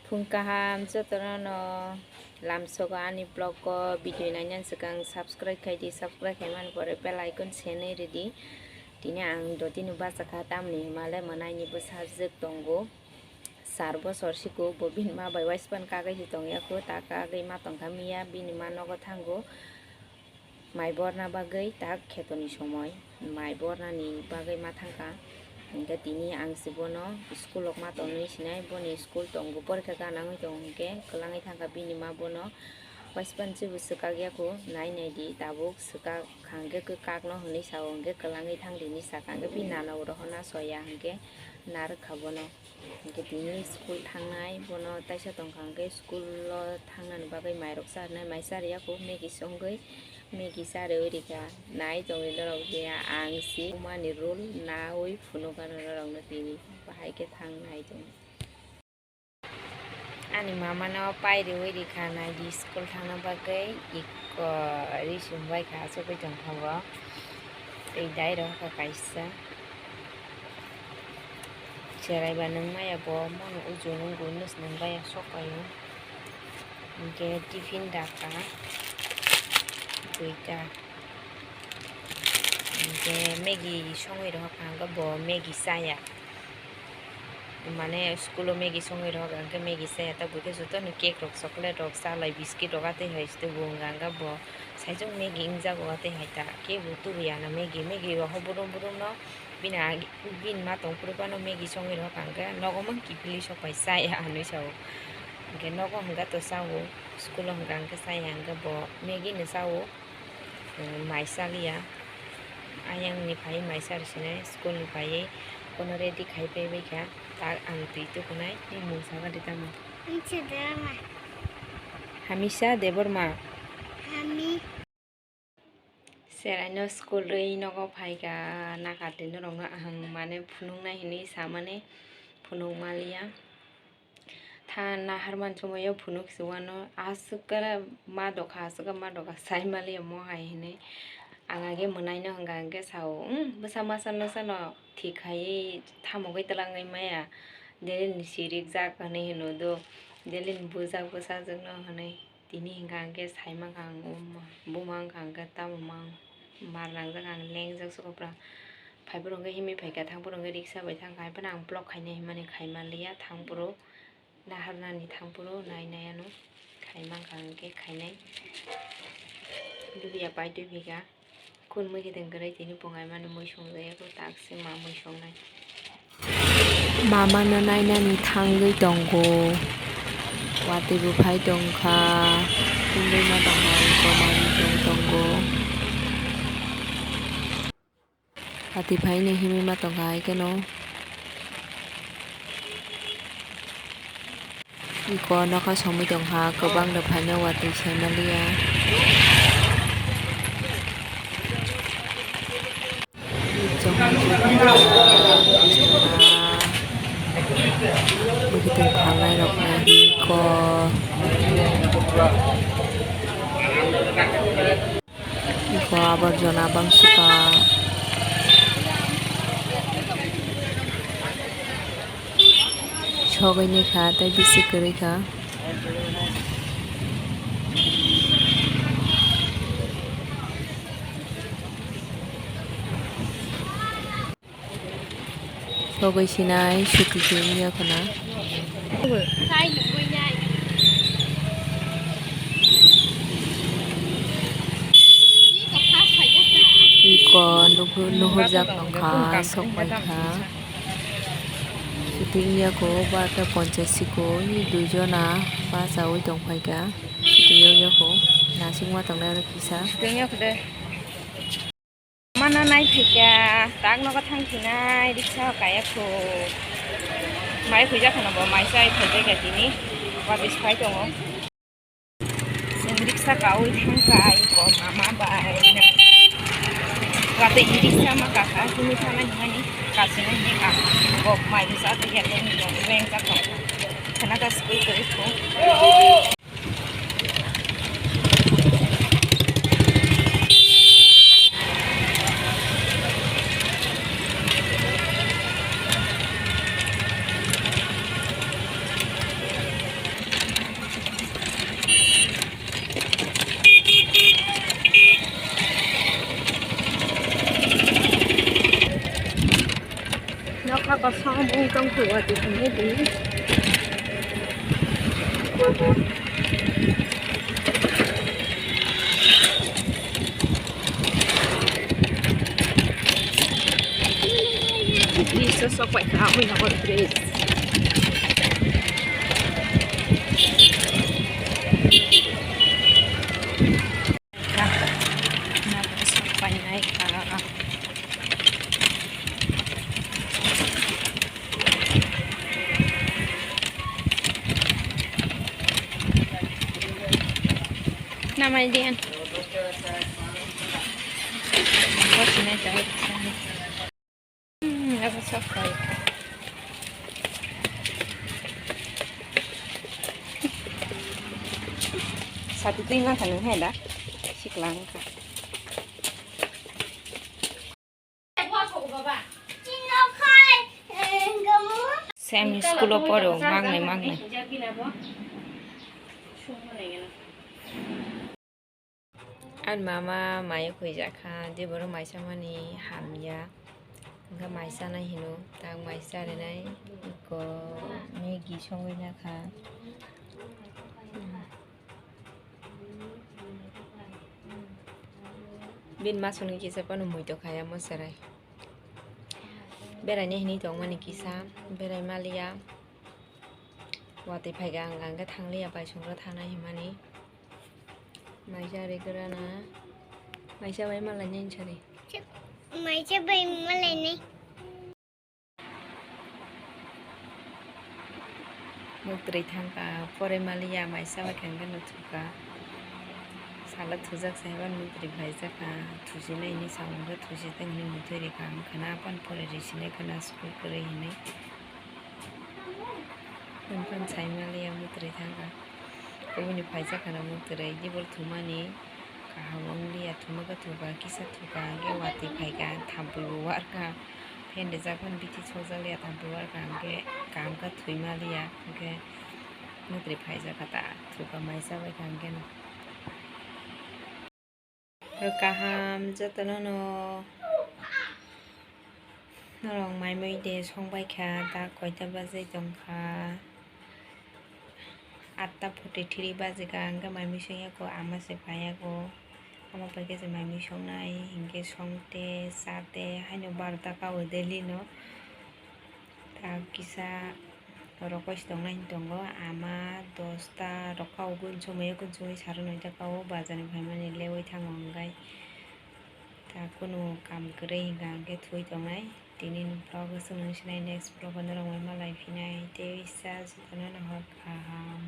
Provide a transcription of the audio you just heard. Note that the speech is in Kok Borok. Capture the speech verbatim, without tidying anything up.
Phung kaham jotono no lamsogo ani vlog o video nainani swkang subscribe khaidi, subscribe khaimani pore bell icon senwi ridi. Tini ang dotino bachakha tamni himale mwnaini bwsajwk tongo. Char bosor siko bo bini ma bai waispan kagwi se tongya kho, ta kagwi ma tongkha miya bini ma nogo thango. Mai borna bagwi tak khetoni somoi mai bornani bagwi ma thangkha. Hingkhe tini ang se bono school o ma tonwi sinai, boni school tongo porikha ganangwi tongo hingkhe kwlangwi thangkha bini ma bono waispan chibo swkak ya kho, nai nai di tabuk swkak kha hingkhe kakno hwnwi sao hingkhe kwlangwi thang di hinwi sakha hingkhe bini nana o rohorna soya hingkhe narwkha bono. Hingke tini school thangnai, bono taisa tongkha hingke school o thangnani bagwi mairok charwnai, mai charwya kho, Maggie songwi, Maggie charwi rikha, nai tongwi norok je ang si umani role naui phunukha norokno tini, bahai khe thangnai tong. Ani mama no pai riui rikha nai di school thangna bagwi, iko ri sumbai kha, achugwi tongkha bo, tei dai rok kha kaisa. Cherai ba nung maya bo, mano uju nung bo, nus nung baya sok paio. Hingke tiffin daka duita. Hingke Maggie songwi rohor kha, hingke bo Maggie chaya. Mane school o Maggie songwi rohor kha, hingke Maggie chaya. Tabuk khe jotono cake rok, chocolate rok, chalai, biscuit rok atwi hai se tubu wngkha, hingke bo saichung Maggie wngjago atwi hai ta. Kebo tubuya na Maggie, Maggie rohor brum brum no. Bini agi, bini ma tong phuru phano Maggie songwi rw kha hwnkhe nogo mung kiphilwi sok pai chaya hinwi sao. Hwnkhe nogo hwnkhe to chao, school o hwnkha hwnkhe chaya hwnkhe bo Maggie no chao, mai chaliya. Ayang ni phai mai chari sinai, school ni phaiwi bono ready khai paibai kha. Tak ang twi tukunai, ni mung saka di tamo. Hamisa Debbarma. Hamisa Debbarma. Hami. Cheraino school rwi nogo phaikha, nakardi norokno ahwng mane phunuknai hinwi samani phunuk maliya. Tha naharmani somoio phunuk se uano, aswk khe ma dokha, aswk khe ma dokha sai maliya mo hai hinwi. Ang age mwnaino hwnkha hwnkhe sao, "Umm, bwsa masa no sano thik khaiwi thamogwi twlangwi maya, daily ni sirikjak," hinwi hino do, daily ni bujak bwsajwkno hinwi. Tini hwnkha hwnkhe sai mankha ang, um, buma wngkha hwnkhe tamo mang mar nangjak ang lengjak se kopra. Phaibo rwngkhe himwi phaikha, thangbo rwngkhe riksa bai thangkha, haiphano ang vlog khainai himani khai manliya, thangphuru naharnani thangphuru nai nai ano khai mankha hwnkhe khainai. Lubiya pai twi phaikha. Kun mui khe teng kwrwi tini pungaimani mui songjakya kho, tak se ma mui songnai. Mama no nainani thangwi tongo. Watwi bo phai tongkha. Tungwi ma tongkha, iko manwi tong tongo. Watwi phaino himwi ma tongkha hai kheno. Iko nokha somwi tongkha, kwbang rok phaino watwi sai manliya. Bwkhe tong phalnai rok nai iko. Iko aborjona bangsuka. Sogwi ni kha tei bisi kwrwi kha. Sogwi sinai suti se wngya khwna. Iko nuhur, nuhurjak tongkha, sok paikha. Suti wngya kho, barta ponchas siko, ni duijona bachaui tongphaikha. Suti wngya kho, nasingma tongnai oro kisa. Mana nai phaikha, tak nogo thang phinai, riksa o kaya kho. Mai khuijak kheno bo, mai chai phaikha tini, office phai tongo. Chwng riksa kaui thangkha, ai ko mama bai. Watwi riksa ma kakha, tini thana himani, kasina hini ka, kok mai riksa twi ya tong, reng ka tong. Khana ka school koi kho. Watwi thangwi twi. Bridge o sok pai kha, aboni abo bridge. Nagari sok pai nai kha. Namai diyan. Bosinai jai. Hmm, abo sok pai. Sati twi ma kha nung he da? Siklang kha. Same school o poro, magnai, magnai. Ani mama mayo khuijak kha, je borok mai chamani hamya. Hwnkhe mai chana hino, tak mai charinai, eko Maggie songwi na kha. Bini masukni kisa phano mui tong kha ya mo chwrai. Beraina hinwi tongmani kisa, berai maliya. Watwi phaikha ang, ang khe thangliya, bai songra thana himani. Maisa ri kwrana. Maisa bai malainai sari. Maisa bai malainai. Muktwrwi thangkha, porai maliya, maisa bai khe thukha. Sala thujak sai ban muktwrwi phaijakha. Thusinai hinwi samung khe thusi tong hinwi muthwi rikha. Ang khana apan porai risinai khana school kwrwi hinwi. Phone phone sai maliya muktwrwi thangkha. Kubuni phaijak khana muktwrwi, jibol thumani kaham wngliya, thuma khe thuka, kisa thuka, hwnkhe watwi phaikha, thampui bo warkha, fan rijak phano bithi sokjak liya, thampui warkha, hwnkhe kaham khe thwi maliya, hwnkhe muktwrwi phaijak kha ta, thuka mai chabaikha hwnkhe no. Kaham jotono no. Norok mai mui de song bai kha, da koita bajai tong kha? Atta forty three bajai kha, hwnkhe mai mui song yako, ama se phai yako. Ama pai khe se mai mui song nai, hinkhe song te, cha te, haino barota kao daily no. Ta kisa rokoi se tongnai hinwi tongo, ama dosta rok kao gun somoi o gun somoi saro noita kao bazar ni phaimani lewoi thango hwnkhe ta kunu kam kwrwi hwnkha hwnkhe thwi tongnai. Tini ni vlog o chwng nang sinai, next vlog o norok bai malai phinai tei sa jotono no hor kaham.